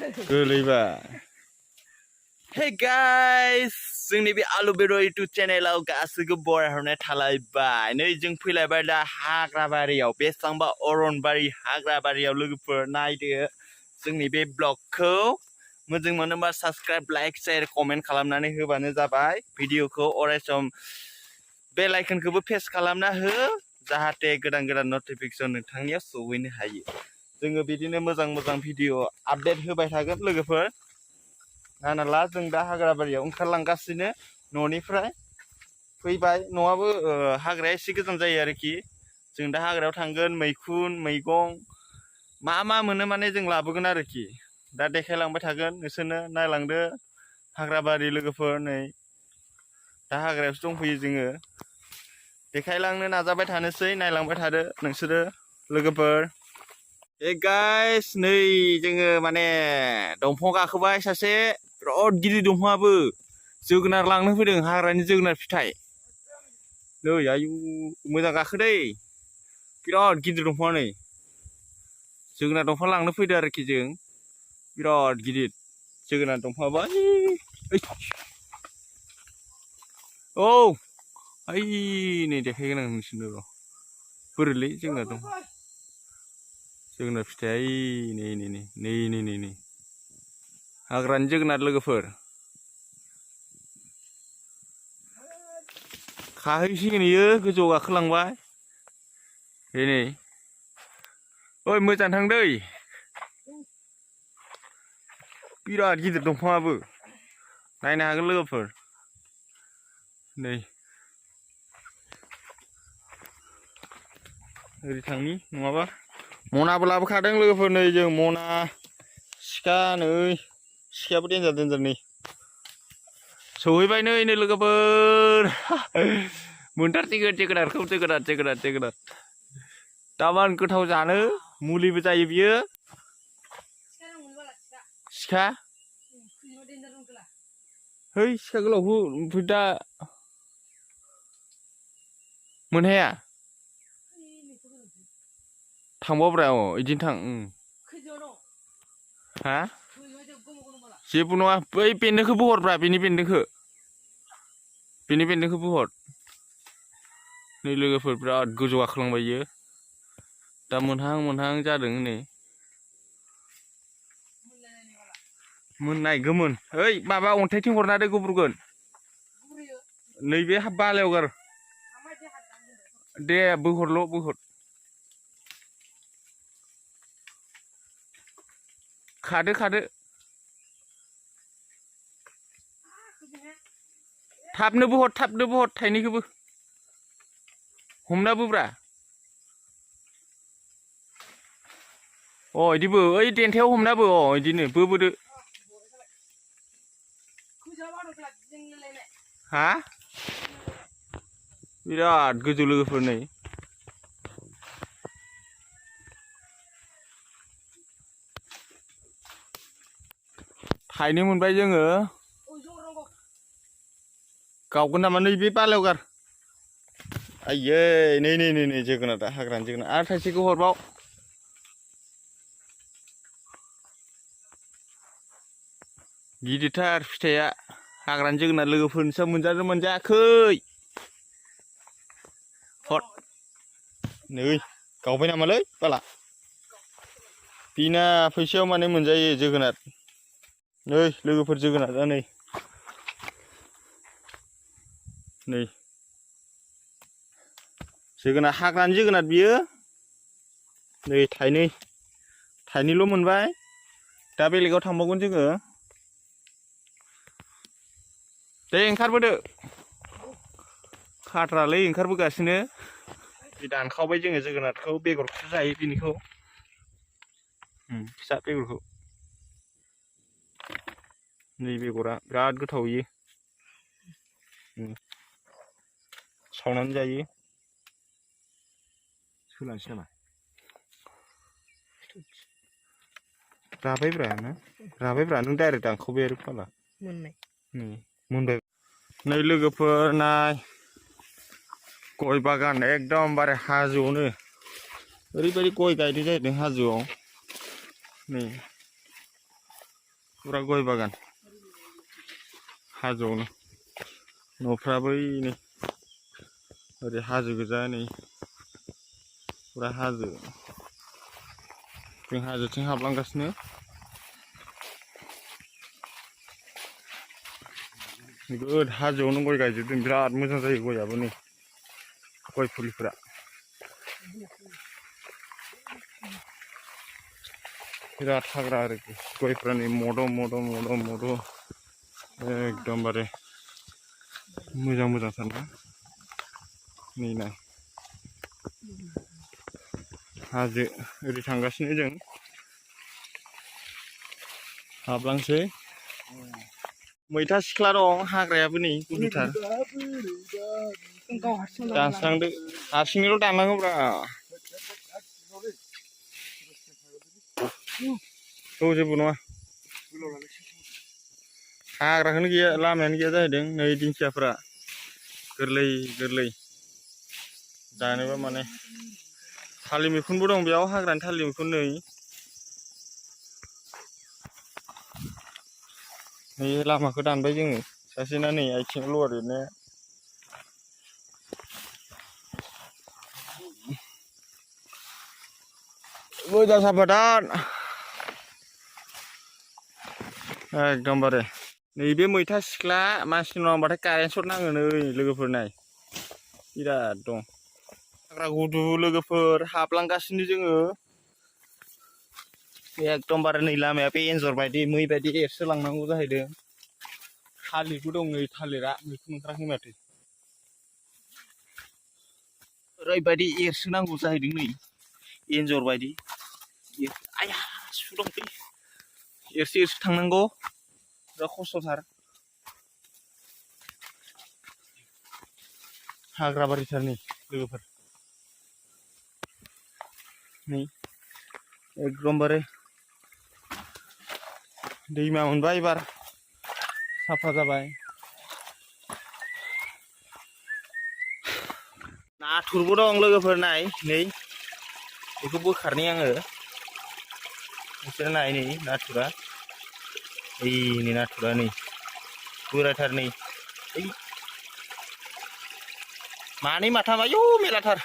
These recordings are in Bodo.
गोलैबाय Hey guys जोंनि बे आलु बेदर इउटुब चेनेलाव गासैबो बरायहरनाय थालायबाय नै जों फैलायबाय दा हाग्राबारियाव बेसेबांबा अरनबारि हाग्राबारियाव लोगोफोर नायदो जोंनि बे ब्लगखौ मोजां मोनोबा साबस्क्राइब लाइक शेयार कमेन्ट खालामनानै होबानो जाबाय भिडिअखौ अरायसम बेल आइकनखौबो प्रेस खालामना हो जाहाथे गोदान गोदान नटिफिकेसन नोंथांनियाव सौहैनो हायो जोङो बिदिनो मोजां भिडिअ आपडेट होबाय थागोन लोगोफोर नानाला जों दा हाग्राबारियाव ओंखारलांगासिनो न'निफ्राय फैबाय न'आबो हाग्राया एसे गोजान जायो आरोखि जों दा हाग्रायाव थांगोन मैखुन मैगं मा मोनो माने जों लाबोगोन आरोखि दा देखायलांबाय थागोन नोंसोरनो नायलांदो हाग्राबारि लोगोफोर नै दा हाग्रायावसो दंफैयो जोङो देखायलांनो नाजाबाय थानोसै नायलांबाय थादो नोंसोरो लोगोफोर Hey guys नै जोङो माने दंफां गाखोबाय सासे बिराद गिदिर दंफांआबो जोगोनार लांनो फैदों हाग्रानि जोगोनार फिथाइ नै आयु मोजां गाखोदै बिराद गिदिर दंफां नै जोगोनार दंफां लांनो फैदों आरोखि जों बिराद गिदिर जोगोनार दंफांआबो औ ओइ नै देखायगोन आं नोंसोरनो र' बोरैलै जोगोनार दंफां जोगोनार फिथाइ नै हाग्रानि जोगोनार लोगोफोर खाहैसिगोन इयो गोजौआव गाखोलांबाय नै ओइ मोजां थां दै बिराद गिदिर दंफांआबो नायनो हागोन लोगोफोर नै ओरै थांनि नङाबा मनाबो लाबोखादों लोगोफोर नै जों मना सिखा नै सिखायाबो देन्जार नै सौहैबाय नै लोगोफोर मोनथारसिगोन जोगोनार दामान गोथाव जानो मुलिबो जायो बियो सिखा है सिखा गोलावखौ ओमफ्राय दा मोनहाया थांबावब्रा इदिनो थां हा जेबो नङा बै बेन्दोंखौ बहरब्रा बेनि बेन्दोंखौ बहर नै लोगोफोर बिराद गोजौ गाखोलांबाय इयो दा मोनहां जादों नै मोननाय गोमोन ओइ माबा अन्थाइथिं हरना दे गुब्रुगोन नैबे बालायाव गार दे बोहर खादो थाबनो बहर थाइनैखौबो हमना बोब्रा इदिबो ओइ देन्थायाव हमना बो इदिनो बोबोदो हा बिराद गोजौ लोगोफोर नै थाइनै मोनबाय जोङो गावगोन नामा नैबे बालायाव गार आयै नै जोगोनार हाग्रानि जोगोनार आरो थाइसेखौ हरबाव गिदिरथार फिथाइया हाग्रानि जोगोनार लोगोफोर नोंस्रा मोनजादों मोनजायाखै हर नै गावबाय नामालै बाला बिना फैसायाव माने मोनजायो जोगोनार नै लोगोफोर जोगोनारा नै जोगोनार हाग्रानि जोगोनार बियो नै थाइनैल' मोनबाय दा बेलेगाव थांबावगोन जोङो दे ओंखारबोदो खाथ्रालै ओंखारबोगासिनो दानखावबाय जोङो जोगोनारखौ बेगरखौसो जायो बिनिखौ फिसा बेगरखौ नै बेगरा बिराद गोथाव इयो सावनानै जायो सोलानोसै नामा राबायब्रा नों डाइरेक्ट दानखावबाय आरो फाला मोनबाय नै लोगोफोर नाय गय बागान एकदमबारे हाजोआवनो ओरैबायदि गय गायदों जाहैदों हाजोआव नै फुरा गय बागान हाजोआवनो न'फ्राबो नै ओरै हाजो गोजा नै फुरा हाजो जों हाजोथिं हाबलांगासिनो नोगोद हाजोआवनो गय गायजोबदों बिराद मोजां जायो गयाबो नै गय फुलिफोरा बिराद हाग्रा आरोखि गयफ्रा नै मद' एकदमबारे मोजां मोजांथारना नै नाय हाजो ओरै थांगासिनो जों हाबलांसै मैथा सिख्ला दं हाग्रायाबो नै गुदुथार दानस्रांदो हारसिङैल' दाननांगौब्रा औ जेबो नङा हाग्राखौनो गैया लामायानो गैया जाहैदों नै दिंखियाफोरा गोरलै गोरलै जानोबा माने थालिर मैखुनबो दं बेयाव हाग्रानि थालिर मैखुन नै लामाखौ दानबाय जोङो सासेना नै आथिङाव लवार एरनाया मोजां साफाथार एकदमबारे नैबे मैथा सिख्ला मानसि नांबाथाय कारेन्ट सर्ट नाङो नै लोगोफोर नाय बिराद दं हाग्रा गुदु लोगोफोर हाबलांगासिनो जोङो एकदमबारे नै लामाया बे एन्जर बायदि मै बायदि एरसोलांनांगौ जाहैदों थालिरबो दं नै थालिरा मैखुन ओंखाराखै माथो ओरैबायदि एरसोनांगौ जाहैदों नै एन्जर बायदि आया सु दंलै एरसो एरसो थांनांगौ बिराद खस्थ'थार हाग्रा बारिथार नै लोगोफोर नै एकदमबारे दैमा मोनबाय एबार साफा जाबाय नाथुरबो दं लोगोफोर नाय नै बेखौ बोखारनि आङो नोंसोर नाय नै नाथुरा नै नाथुरा नै बोरायथार नै मानै माथाम आयौ मेरलाथार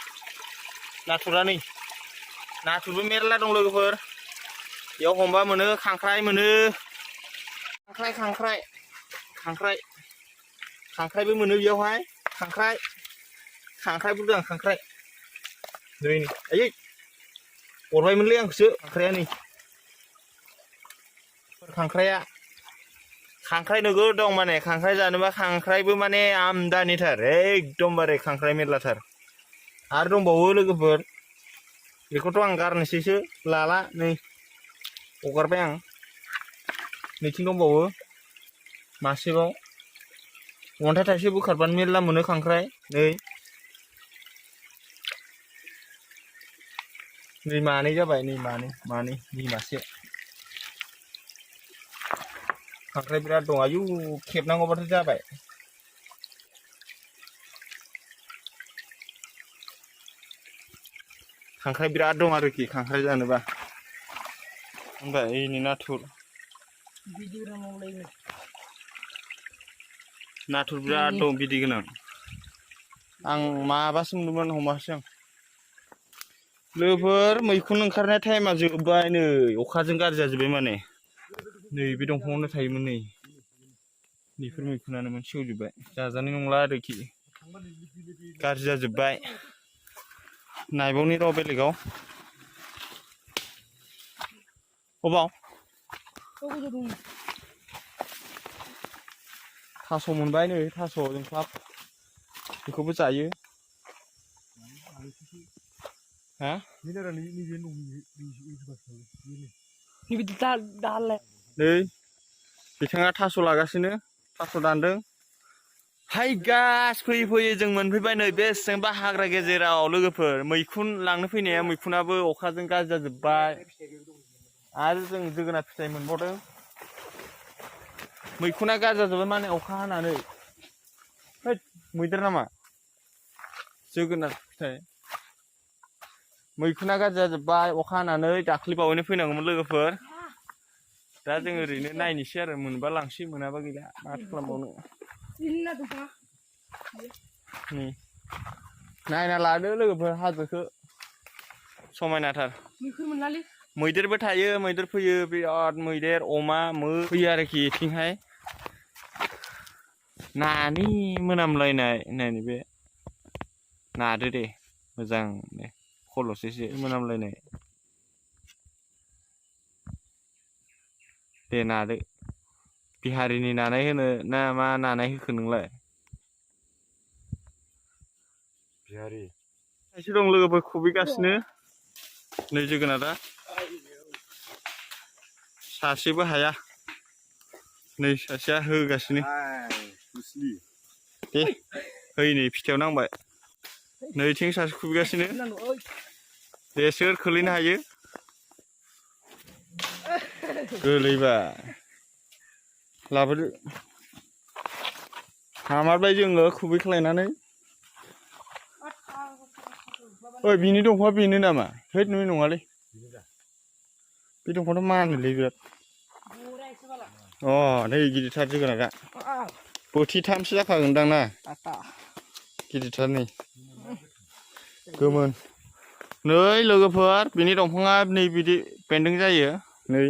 नाथुरा नै नाथुरबो मेरला दं लोगोफोर बेयाव हमबा मोनो खांख्राइ मोनो खांख्राइबो मोनो बेयावहाय खांख्राइबो दं खांख्राइ नै आयै अरबायमोनलै आंखौसो खांख्राइया नै खांख्राइ नोगोद दं माने खांख्राइ जानोबा खांख्राइबो माने आमदानिथार एकदमबारे खांख्राइ मेरलाथार आरो दंबावो लोगोफोर बेखौथ' आं गारनोसैसो लाला नै हगारबाय आं नैथिं दंबावो मासेबाव अन्थाइ थाइसे बोखारबानो मेरला मोनो खांख्राइ नै मानै जाबाय नै मानै मासे खांख्राइ बिराद दं आयु खेबनांगौबाथ' जाबाय खांख्राइ बिराद दं आरोखि खांख्राइ जानोबा होनबा नै नाथुर बिराद दं बिदै गोनां आं माबासो मोनदोंमोन हमासै आं लोगोफोर मैखुन ओंखारनाय टाइमा जोबबाय नै अखाजों गाज्रि जाजोब्बाय माने नै बे दंफाङावनो थायोमोन नै बेफोर मैखुनानोमोन सेवजोब्बाय जाजानाय नंला आरोखि गाज्रि जाजोब्बाय नायबावनि र' बेलेगाव अबाव थास' मोनबाय नै थास' जोंख्लाब बेखौबो जायो हा नै बिथाङा थास' लागासिनो थास' दानदों हाय गास फैयै जों मोनफैबाय नै बेसेबांबा हाग्रा गेजेराव लोगोफोर मैखुन लांनो फैनाया मैखुनाबो अखाजों गाज्रि जाजोब्बाय आरो जों जोगोनार फिथाइ मोनबावदों मैखुना गाज्रि जाजोब्बाय माने अखा हानानै मैदेर नामा जोगोनार फिथाइ मैखुना गाज्रि जाजोब्बाय अखा हानानै दाख्लैबावैनो फैनांगौमोन लोगोफोर दा जों ओरैनो नायनोसै आरो मोनबा लांसै मोनाबा गैला माथो खालामबावनो नै नायना लादो लोगोफोर हाजोखौ समायनाथार मैदेरबो थायो मैदेर फैयो बिराद मैदेर अमा मै फैयो आरोखि इथिंहाय नानि मोनामलायनाय नायनो बे नादो दे मोजां दे खल'सेसो मोनामलायनाय दे नादो बिहारिनि नानाय होनो ना मा नानाय होखो नोंलाय बिहारि एसे दं लोगोफोर खुबैगासिनो नै जोगोनारा सासेबो हाया नै सासेया होगासिनो दे ओइ नै फिथायाव नांबाय नैथिं सासे खुबैगासिनो दे सोर खोलैनो हायो गोलैबाय लाबोदो हामारबाय जोङो खुबैख्लायनानै ओइ बिनि दंफाङा बेनो नामा हैद नङा नङालै बे दंफाङाथ' मानोलै बिराद अ नै गिदिरथार जोगोनारा बोथिथामसो जाखागोनदां ना गिदिरथार नै गोमोन नै लोगोफोर बिनि दंफाङा नै बिदि बेन्दों जायो नै